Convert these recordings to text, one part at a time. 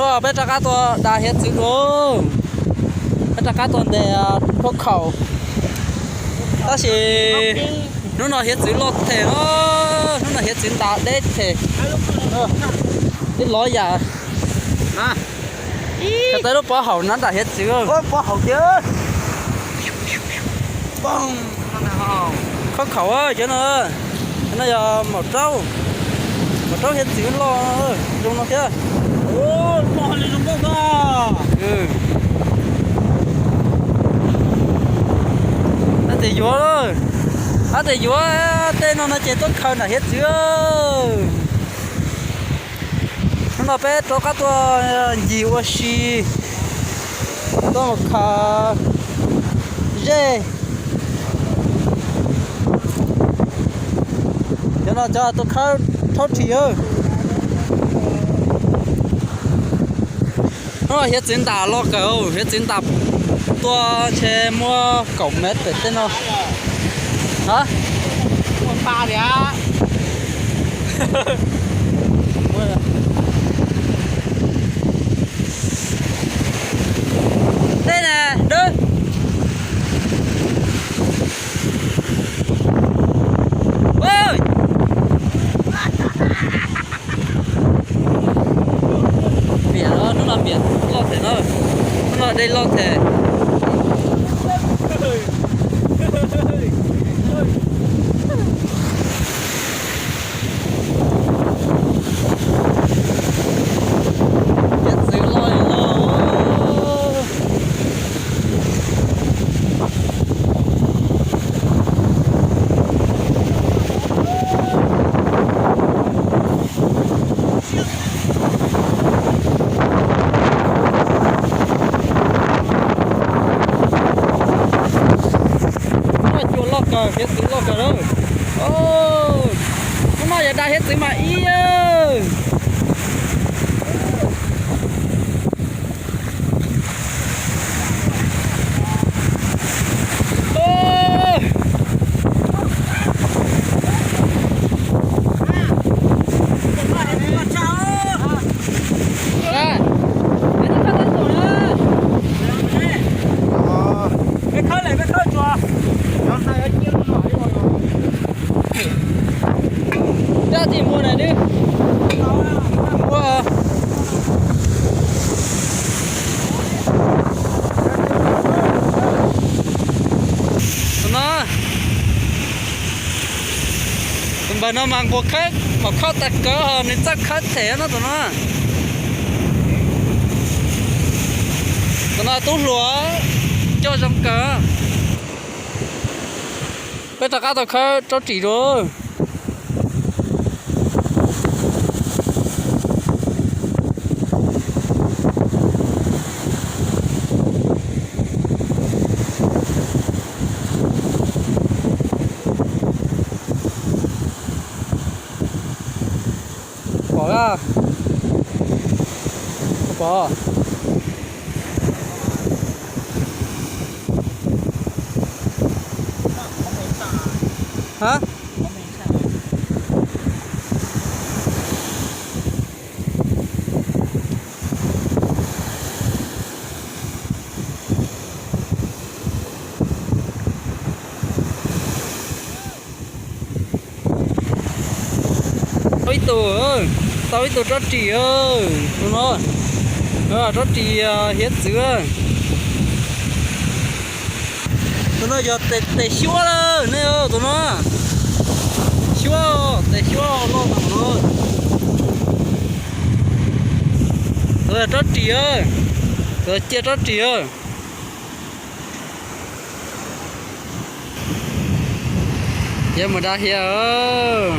Peb rov qab tuaj da hiav txwv dua. Peb rov qab tuaj ntes khaub khaum. Tab sis hnub no hiav txwv loj them no, hnub no hiav txwv ntas deb them. Ib lov yam. Khaws tau lub pov haum na nram hiav txwv. Khaub khaum cov no, no yog maum raub, maum raub hiav txwv loj zoo no thiab. Hab tes yuav, hab tes yuav tej no no ces tuaj khaws nram hiav txwv. Hnub no peb rov qab tuaj ncig ua si, tuaj mus khaws zej. Cov no cov tuaj khawb rhaub ris. Hnub no hiav txwv ntas loj kawg, hiav txwv ntas tuaj ntshe muaj kaum mev pem tej no. Tej na dawb. Piam los hnub no piam loj them na, hnub no dej loj them. Hiav txwv loj li loj. Cua loj kawg, hiav txwv loj kawg na. Hnub no yog da hiav txwv mas ib. Dab tsi muag na dwb. Ua tus no, tus npawg no mas nquas khawb maum khob tag kawg ho nws txawj khawb them no tus no. Tus no tub hluas coj zoo kawg. Peb rov qab tau khawb rab ris dua. Pom, pom. Ha, tau ib tug, tau ib tug rab ris, tus no, rab ris hiav txwv. Tus no yog tes xyuab lawm ne, tus no xyuab, tes xyuab loj no. Tus rab ris, tus cia rab ris. Ces mus da hiav.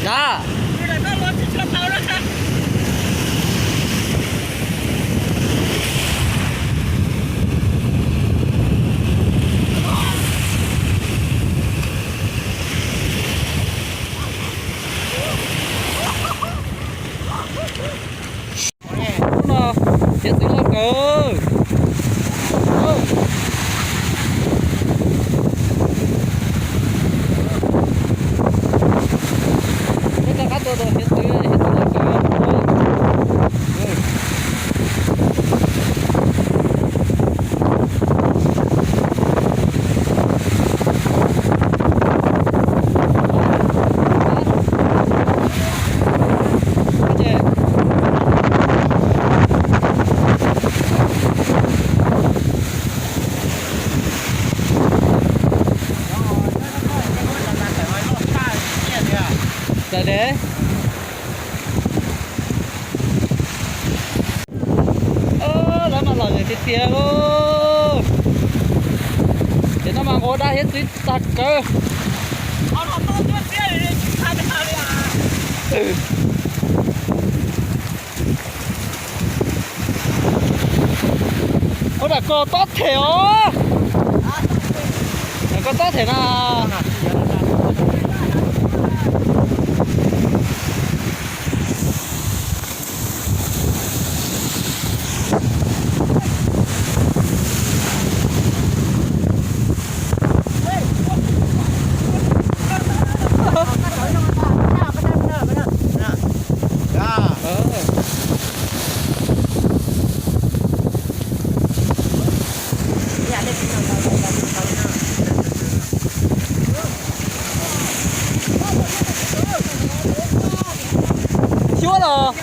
Yog, Hiav txwv loj kawg. Peb rov qab tua tus hiav txwv, hiav txwv loj kawg. Lawv mas lom zem tiag tiag lauj. Ces no mas nqua dab hiav txwv tag kawg. Ua dam koj tob them os. Dam koj tob them na. Xyuab los?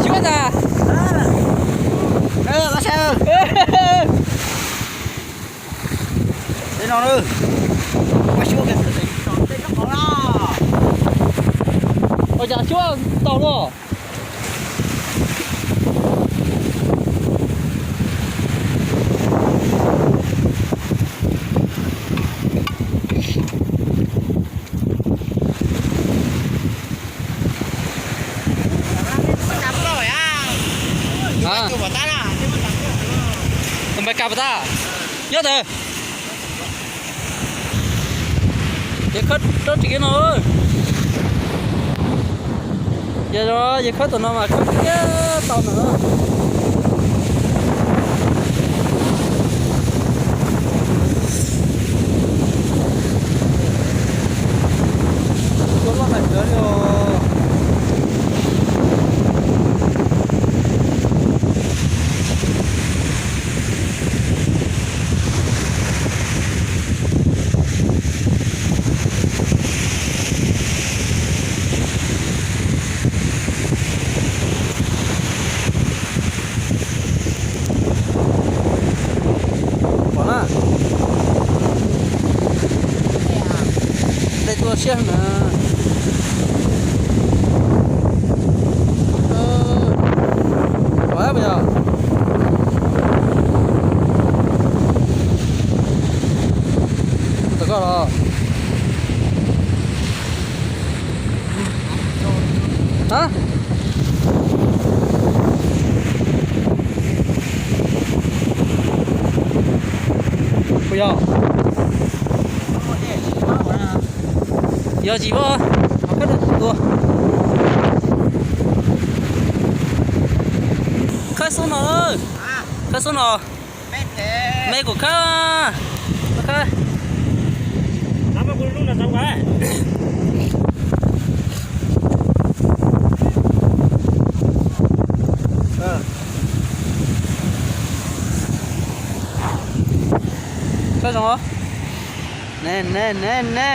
Xyuab ntag. Ua cas xyuab tau luaj? Tus npais kas puas tag? Nyob ntawd. Ces khawb rau tsis kiag no. Yog yog khawb tom no mas khawb kiag tau ntawm no. Tua loj tag kawg li os. Pom na. Dej tuaj siab na. Pom na, pom yog. Tau koj los. Ha? Puas yog? Yog tsis muaj, khawb rau tus tua. Khawb xub no, khawb xub no. Me kuv khawb, khawb. Khawb zoo. Ne ne ne ne.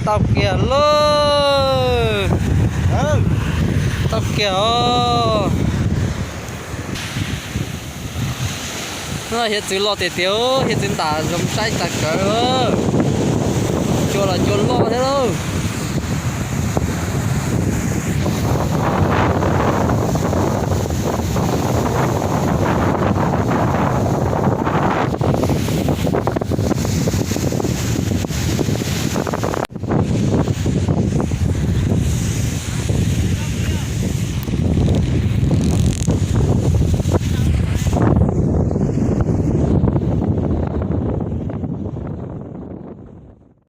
Tau kiag lauj. Tau kiag os. Hnub no hiav txwv loj tiag tiag, hiav txwv ntam zoo saib tag kawg. Cua los cua loj thiab lauj.